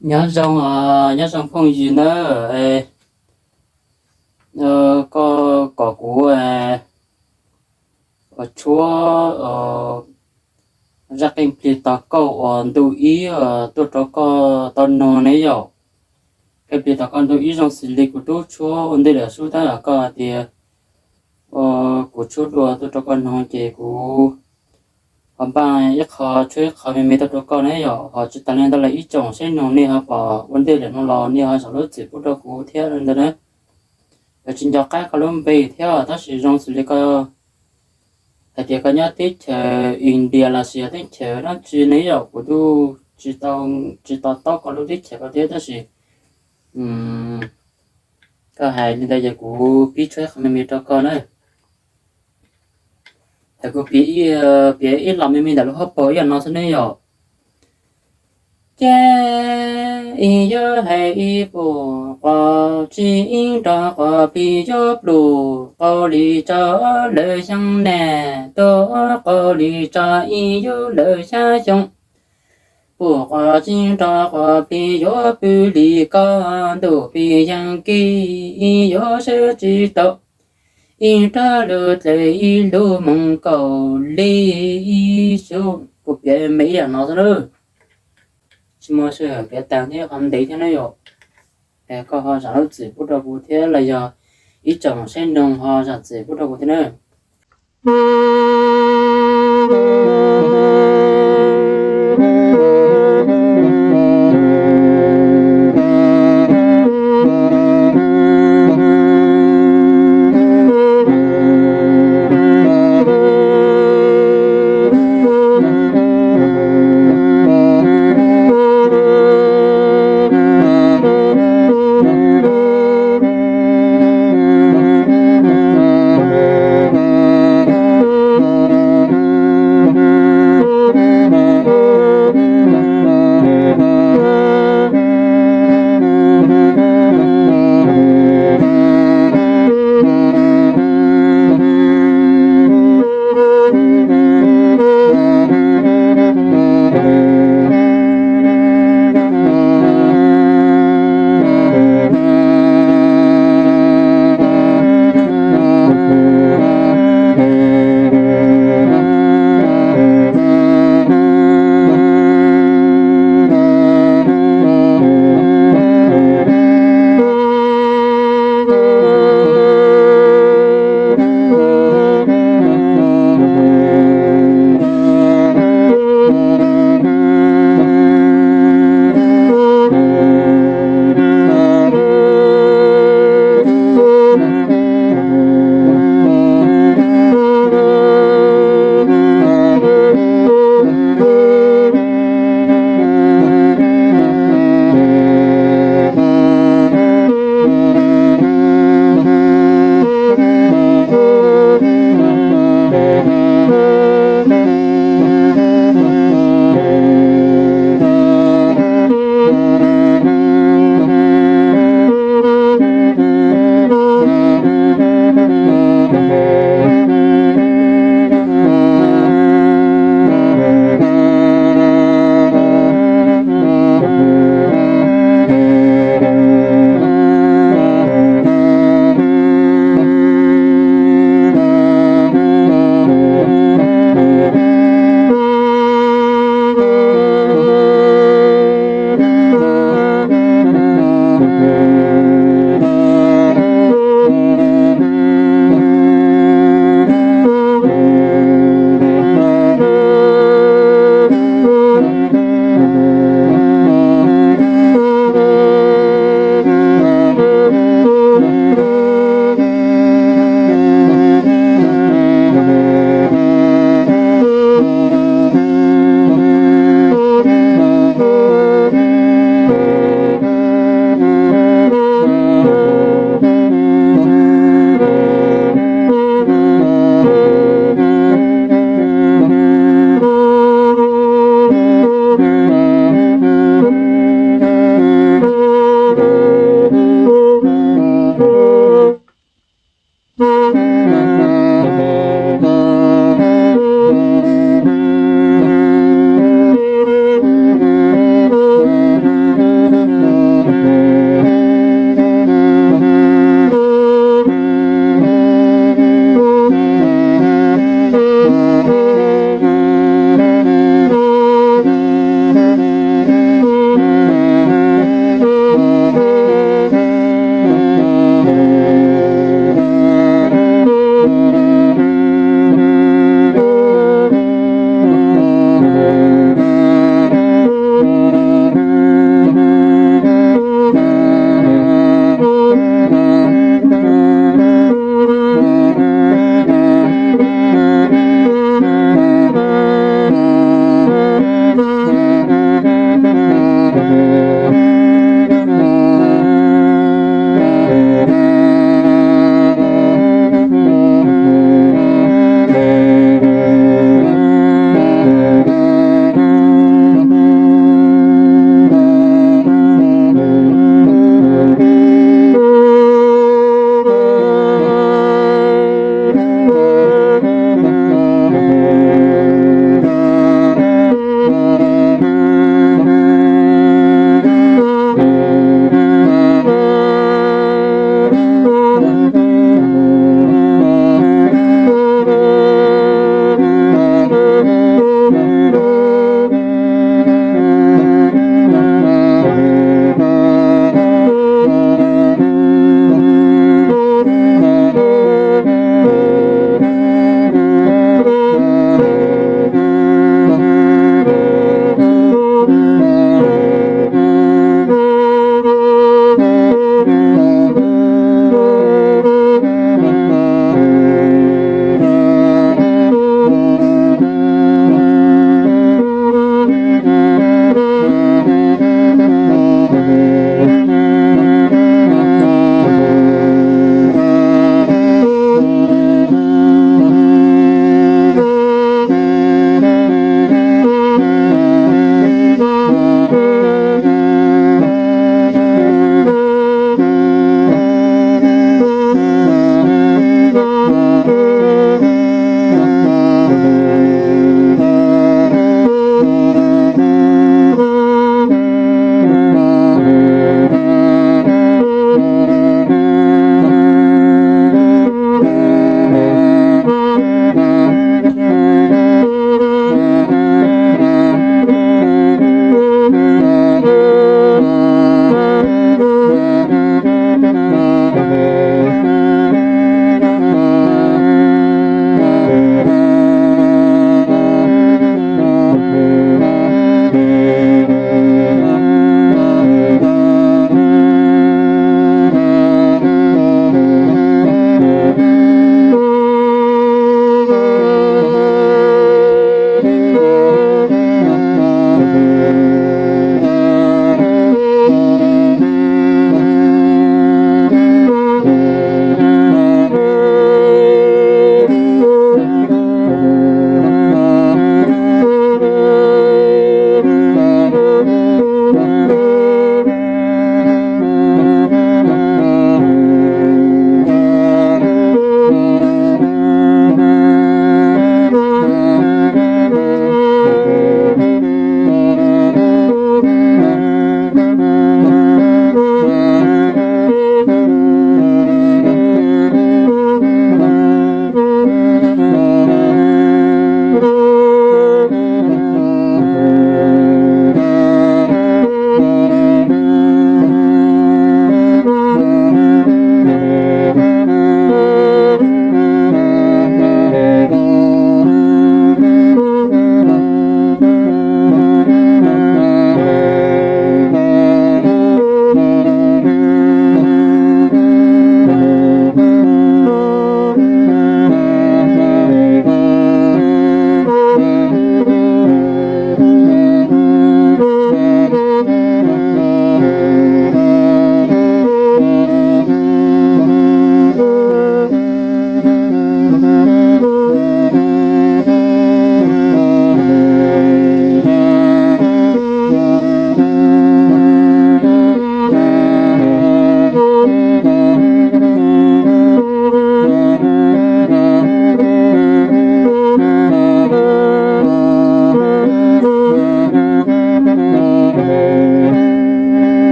Nyob zoo, nyob zoo phooj ywg nawb. Koj kom kuv ua tshuab zaj qeej plig tos kauj uas ntu ib tuaj rau koj tau noog ne yom. Qeej plig tos kauj ntu ib zoo xws li kuv tub tshuab ua ntej lawm xwb tab koj hais tias kuv tshuab dua tuaj rau koj noog ces kuv ho npaj ib qho tshuab ib qho me me tuaj rau koj ne yom. Ho tsis tas li ntawd los ib tsoom saib noog nej ho pom ua ntej lawm no los nej ho zam lub txim pub rau kuv thiab li ntawd na. Kuv tsis nco qab koj lub npe thiab tab sis zoo xws li koj hais tias koj nyob teb chaws India los sis yog teb chaws dab tsi ne yom, kuv twb tsis to taub koj lub teb chaws ko thiab tab sis koj hais li ntawd ces kuv pib tshuab ib qho me me rau koj na. Ces kuv piav ib los me me ntawm lub hauv paus ib yam no xwb ne yom. Ces ib yuav hais ib pum quas tsib ib nrog quas plig yuav pluj qaum li tso lawv xyoo na, tuaj qaum li tso ib yuav lawv xya xyoo. Pum quas tsib nrog quas plig yuav pw li koj ntuj plig yeej kis ib yuav sawv tsis tau ib rab lug dlawg ib lub moos kaum li ib xyoo. Kuv piav me ib yam no xwb na. Tsis muaj sij hawm piav tag thiab qhov ntev thiab na yom. Koj ho zam lub txim pub rau kuv thiab los yog ib tsoom saib noog ho zam txim pub rau kuv thiab na.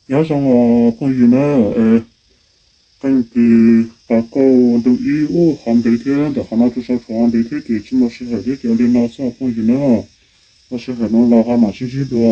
Nyob zoo os phooj ywg na, qee kis tas kauj ntu ib ub hov ntev thiab ntawm qhov no tsuas sau tshuav hov ntev thiab ces tsis muaj sij hawm thiab ces ua li no xwb os phooj ywg na. Muaj sij hawm no los ho mam sib ntsib dua.